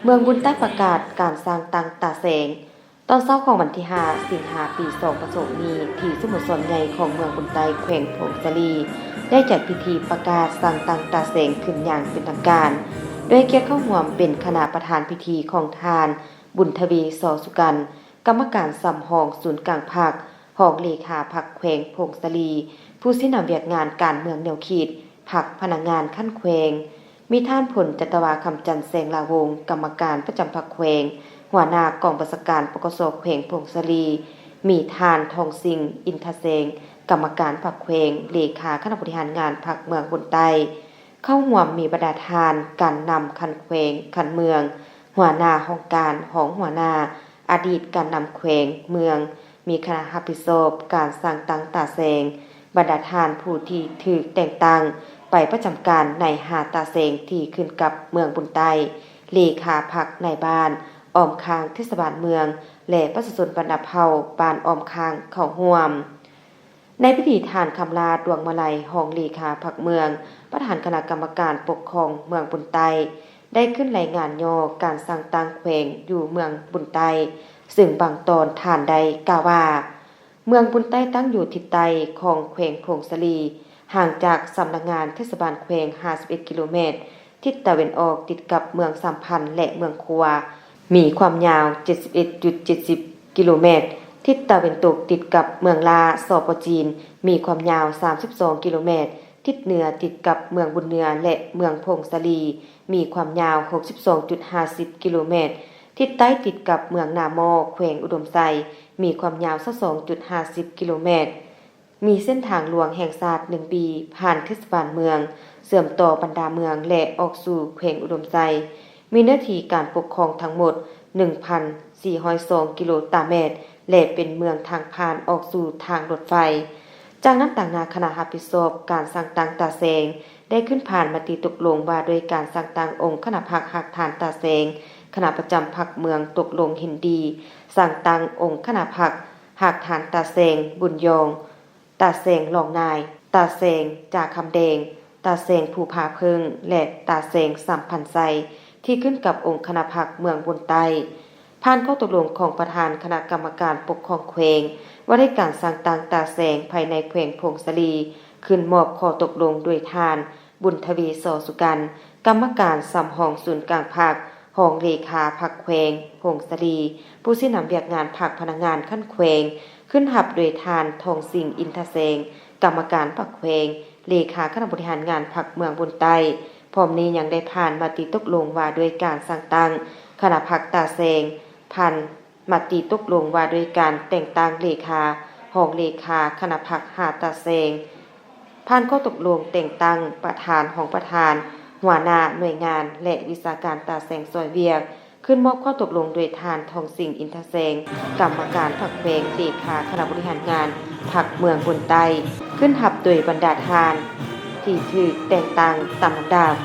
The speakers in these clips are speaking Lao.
ເມືອງບຸນໃຕ້ປະກາດການສ້າງຕັ້ງຕາແສງ. ຕອນເຊົ້າຂອງວັນທີຫ້າ ສິງຫາ ປີສອງພັນຊາວຫົກນີ້ ທີ່ສະໂມສອນໃຫຍ່ຂອງເມືອງບຸນໃຕ້ ແຂວງຜົ້ງສາລີ ໄດ້ຈັດພິທີປະກາດສ້າງຕັ້ງຕາແສງຂຶ້ນຢ່າງເປັນທາງການ, ດ້ວຍກຽດເຂົ້າຮ່ວມເປັນຄະນະປະທານພິທີຂອງທ່ານ ບຸນທະວີ ຊໍສຸກັນ, ກຳມະການສຳຮອງສູນກາງພັກ, ຮອງເລຂາພັກແຂວງຜົ້ງສາລີ, ຜູ້ຊີ້ນຳວຽກງານການເມືອງແນວຄິດພັກພະນັກງານຂັ້ນແຂວງ, ມີທ່ານ ພົນຈັດຕະວາ ຄຳຈັນ ແສງຫຼາວົງ, ກຳມະການປະຈຳພັກແຂວງ, ຫົວໜ້າກອງບັນຊາການ ປກສ ແຂວງຜົ້ງສາລີ, ມີທ່ານ ທອງສິງ ອິນທະແສງ, ກຳມະການພັກແຂວງ, ເລຂາຄະນະບໍລິຫານງານພັກເມືອງບຸນໃຕ້. ເຂົ້າຮ່ວມມີບັນດາທ່ານການນຳຂັ້ນແຂວງ, ຂັ້ນເມືອງ, ຫົວໜ້າຫ້ອງການ, ຮອງຫົວໜ້າ, ອະດີດການນຳແຂວງ, ເມືອງ, ມີຄະນະຮັບຜິດຊອບການສ້າງຕັ້ງຕາແສງ, ບັນດາທ່ານຜູ້ທີ່ຖືກແຕ່ງຕັ້ງໄປປະຈຳການໃນຫ້າຕາແສງທີ່ຂຶ້ນກັບເມືອງບຸນໃຕ້, ເລຂາພັກນາຍບ້ານອ້ອມຂ້າງເທດສະບານເມືອງ ແລະ ປະຊາຊົນບັນດາເຜົ່າບ້ານອ້ອມຂ້າງເຂົ້າຮ່ວມ. ໃນພິທີ ທ່ານ ຄຳລາດ ດວງມາໄລ, ຮອງເລຂາພັກເມືອງ, ປະທານຄະນະກຳມະການປົກຄອງເມືອງບຸນໃຕ້ ໄດ້ຂຶ້ນລາຍງານຫຍໍ້ການສ້າງຕັ້ງແຂວງຢູ່ເມືອງບຸນໃຕ້, ເຊິ່ງບາງຕອນທ່ານໄດ້ກ່າວວ່າ, ເມືອງບຸນໃຕ້ຕັ້ງຢູ່ທິດໃຕ້ຂອງແຂວງຜົ້ງສາລີ, ຫ່າງຈາກສຳນັກງານເທດສະບານແຂວງຫ້າສິບເອັດກິໂລແມັດ, ທິດຕາເວັນອອກຕິດກັບເມືອງສາມພັນ ແລະ ເມືອງຂົວ, ມີຄວາມຍາວເຈັດສິບເອັດຈຸດເຈັດສິບກິໂລແມັດ, ທິດຕາເວັນຕົກຕິດກັບເມືອງລ້າ ສປ ຈີນ, ມີຄວາມຍາວສາມສິບສອງກິໂລແມັດ, ທິດເໜືອຕິດກັບເມືອງບຸນເໜືອ ແລະ ເມືອງຜົ້ງສາລີ, ມີຄວາມຍາວຫົກສິບສອງຈຸດຫ້າສິບກິໂລແມັດ, ທິດໃຕ້ຕິດກັບເມືອງນາໝໍ້ ແຂວງອຸດົມໄຊ, ມີຄວາມຍາວຊາວສອງຈຸດຫ້າສິບກິໂລແມັດ. ມີເສັ້ນທາງຫຼວງແຫ່ງຊາດໜຶ່ງບີ ຜ່ານເທດສະບານເມືອງ, ເຊື່ອມຕໍ່ບັນດາເມືອງ ແລະ ອອກສູ່ແຂວງອຸດົມໄຊ, ມີເນື້ອທີ່ການປົກຄອງທັງໝົດໜຶ່ງພັນສີ່ຮ້ອຍສອງກິໂລຕາແມັດ ແລະ ເປັນເມືອງທາງຜ່ານອອກສູ່ທາງລົດໄຟ. ຈາກນັ້ນ, ຕາງໜ້າຄະນະຮັບຜິດຊອບການສ້າງຕັ້ງຕາແສງ ໄດ້ຂຶ້ນຜ່ານມະຕິຕົກລົງວ່າດ້ວຍການສ້າງຕັ້ງອົງຄະນະພັກຮາກຖານຕາແສງ, ຄະນະປະຈຳພັກເມືອງຕົກລົງເຫັນດີສ້າງຕັ້ງອົງຄະນະພັກຮາກຖານຕາແສງບຸນຢອງ, ຕາແສງຫຼອງນາຍ, ຕາແສງຈາຄຳແດງ, ຕາແສງພູຜາເຜິ້ງ ແລະ ຕາແສງສຳພັນໄຊ ທີ່ຂຶ້ນກັບອົງຄະນະພັກເມືອງບຸນໃຕ້. ຜ່ານຂໍ້ຕົກລົງຂອງປະທານຄະນະກຳມະການປົກຄອງແຂວງ ວ່າດ້ວຍການສ້າງຕັ້ງຕາແສງພາຍໃນແຂວງຜົ້ງສາລີ, ຂຶ້ນມອບຂໍ້ຕົກລົງໂດຍທ່ານ ບຸນທະວີ ຊໍສຸກັນ, ກຳມະການສຳຮອງສູນກາງພັກ, ຮອງເລຂາພັກແຂວງຜົ້ງສາລີ, ຜູ້ຊີ້ນຳວຽກງານພັກພະນັກງານຂັ້ນແຂວງ, ຂຶ້ນຮັບໂດຍທ່ານ ທອງສິງ ອິນທະແສງ, ກຳມະການພັກແຂວງ, ເລຂາຄະນະບໍລິຫານງານພັກເມືອງບຸນໃຕ້. ພ້ອມນີ້ຍັງໄດ້ຜ່ານມະຕິຕົກລົງວ່າດ້ວຍການສ້າງຕັ້ງຄະນະພັກຕາແສງ, ຜ່ານມະຕິຕົກລົງວ່າດ້ວຍການແຕ່ງຕັ້ງເລຂາ, ຮອງເລຂາຄະນະພັກຫ້າຕາແສງ, ຜ່ານຂໍ້ຕົກລົງແຕ່ງຕັ້ງປະທານ, ຮອງປະທານ, ຫົວໜ້າໜ່ວຍງານ ແລະ ວິຊາການຕາແສງຊ່ອຍວຽກ. ຂຶ້ນມອບຂໍ້ຕົກລົງໂດຍທ່ານ ທອງສິງ ອິນທະແສງ, ກຳມະການພັກແຂວງ, ເລຂາຄະນະບໍລິຫານງານພັກເມືອງບຸນໃຕ້, ຂຶ້ນຮັບໂດຍບັນດາທ່ານທີ່ຖືກແຕ່ງຕັ້ງຕາມລຳດັບ.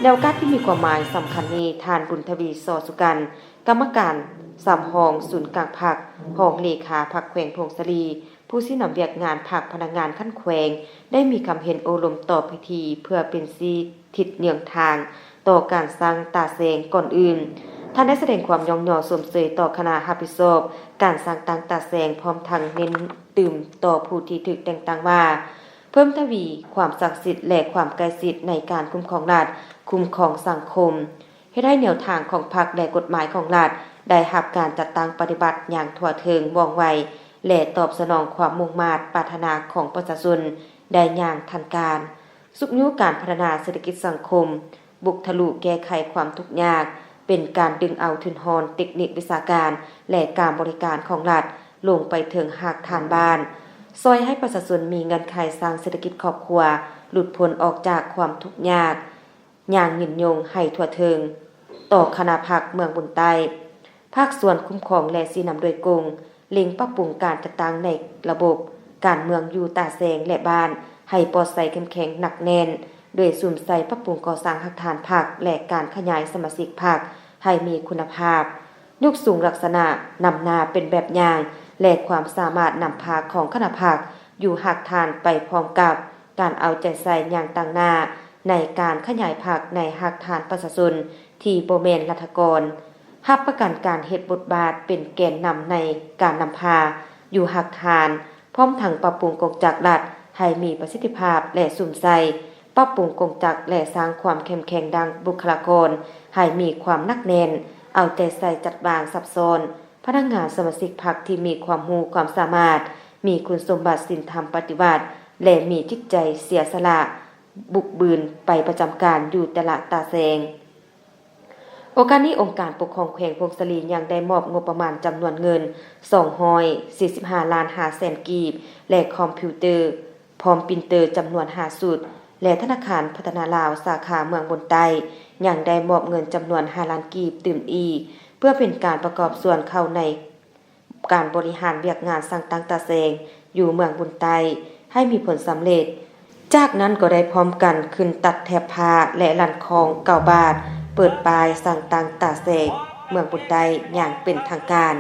ໃນໂອກາດທີ່ມີຄວາມໝາຍສຳຄັນນີ້, ທ່ານ ບຸນທະວີ ຊໍສຸກັນ, ກຳມະການສຳຮອງສູນກາງພັກ, ຮອງເລຂາພັກແຂວງຜົ້ງສາລີ, ຜູ້ຊີ້ນຳວຽກງານພັກພະນັກງານຂັ້ນແຂວງ ໄດ້ມີຄຳເຫັນໂອ້ລົມຕໍ່ພິທີ ເພື່ອເປັນຊີ້ທິດເຍືອງທາງຕໍ່ການສ້າງຕາແສງ. ກ່ອນອື່ນ, ທ່ານໄດ້ສະແດງຄວາມຍ້ອງຍໍຊົມເຊີຍຕໍ່ຄະນະຮັບຜິດຊອບການສ້າງຕັ້ງຕາແສງ, ພ້ອມທັງເນັ້ນຕື່ມຕໍ່ຜູ້ທີ່ຖືກແຕ່ງຕັ້ງວ່າ ເພີ່ມທະວີຄວາມສັກສິດ ແລະ ຄວາມໃກ້ຊິດໃນການຄຸ້ມຄອງລັດ, ຄຸ້ມຄອງສັງຄົມ, ເຮັດໃຫ້ແນວທາງຂອງພັກ ແລະ ກົດໝາຍຂອງລັດ ໄດ້ຮັບການຈັດຕັ້ງປະຕິບັດຢ່າງທົ່ວເຖິງ, ວ່ອງໄວ ແລະ ຕອບສະໜອງຄວາມມຸ່ງມາດປາດຖະໜາຂອງປະຊາຊົນໄດ້ຢ່າງທັນການ, ຊຸກຍູ້ການພັດທະນາເສດຖະກິດສັງຄົມ, ບຸກທະລຸແກ້ໄຂຄວາມທຸກຍາກ, ເປັນການດຶງເອົາທຶນຮອນເຕັກນິກວິຊາການ ແລະ ການບໍລິການຂອງລັດ ລົງໄປເຖິງຮາກຖານບ້ານ, ຊ່ອຍໃຫ້ປະຊາຊົນມີເງື່ອນໄຂສ້າງເສດຖະກິດຄອບຄົວ, ຫຼຸດພົ້ນອອກຈາກຄວາມທຸກຍາກ, ຢ່າງຍືນຍົງໃຫ້ທົ່ວເຖິງ. ຕໍ່ຄະນະພັກເມືອງບຸນໃຕ້, ພາກສ່ວນຄຸ້ມຄອງ ແລະ ຊີ້ນຳໂດຍກົງ ເລັ່ງປັບປຸງການຈັດຕັ້ງໃນລະບົບການເມືອງຢູ່ຕາແສງ ແລະ ບ້ານ ໃຫ້ປອດໃສ, ເຂັ້ມແຂງ, ໜັກແໜ້ນ, ໂດຍສຸມໃສ່ປັບປຸງກໍ່ສ້າງຮາກຖານພັກ ແລະ ການຂະຫຍາຍສະມາຊິກພັກໃຫ້ມີຄຸນນະພາບ, ຍົກສູງລັກສະນະນຳໜ້າເປັນແບບຢ່າງ ແລະ ຄວາມສາມາດນຳພາຂອງຄະນະພັກຢູ່ຮາກຖານໄປພ້ອມກັບ ການເອົາໃຈໃສ່ຢ່າງຕັ້ງໜ້າໃນການຂະຫຍາຍພັກໃນຮາກຖານປະຊາຊົນ ທີ່ບໍ່ແມ່ນລັດຖະກອນ ຮັບປະກັນການເຮັດບົດບາດເປັນແກນນຳໃນການນຳພາຢູ່ຮາກຖານ, ພ້ອມທັງປັບປຸງກົງຈັກລັດໃຫ້ມີປະສິດທິພາບ ແລະ ສຸມໃສ່, ປັບປຸງກົງຈັກ ແລະ ສ້າງຄວາມເຂັ້ມແຂງດ້ານບຸກຄະລາກອນໃຫ້ມີຄວາມໜັກແໜ້ນ, ເອົາໃຈໃສ່ຈັດວາງຊັບຊ້ອນ, ພະນັກງານສະມາຊິກພັກທີ່ມີຄວາມຮູ້ຄວາມສາມາດ, ມີຄຸນສົມບັດສິນທຳປະຕິວັດ ແລະ ມີຈິດໃຈເສຍສະຫຼະ, ບຸກບືນໄປປະຈຳການຢູ່ແຕ່ລະຕາແສງ. ໂອກາດນີ້ ອົງການປົກຄອງແຂວງຜົ້ງສາລີຍັງໄດ້ມອບງົບປະມານຈຳນວນເງິນສອງຮ້ອຍສີ່ສິບຫ້າລ້ານຫ້າແສນກີບ ແລະ ຄອມພິວເຕີ ພ້ອມປຣິນເຕີຈຳນວນຫ້າຊຸດ ແລະ ທະນາຄານພັດທະນາລາວສາຂາເມືອງບົນໃຕ້ ຍັງໄດ້ມອບເງິນຈຳນວນຫ້າລ້ານກີບຕື່ມອີກ ເພື່ອເປັນການປະກອບສ່ວນເຂົ້າໃນ ການບໍລິຫານວຽກງານສ້າງຕັ້ງຕາແສງຢູ່ເມືອງບຸນໃຕ້ໃຫ້ມີຜົນສຳເລັດ. ຈາກນັ້ນກໍໄດ້ພ້ອມກັນຂຶ້ນຕັດແຖບຜ້າ ແລະ ລັນຄອງເກົ້າບາດ, ເປີດປ້າຍສ້າງຕັ້ງຕາແສງເມືອງບຸນໃຕ້ຢ່າງເປັນທາງການ.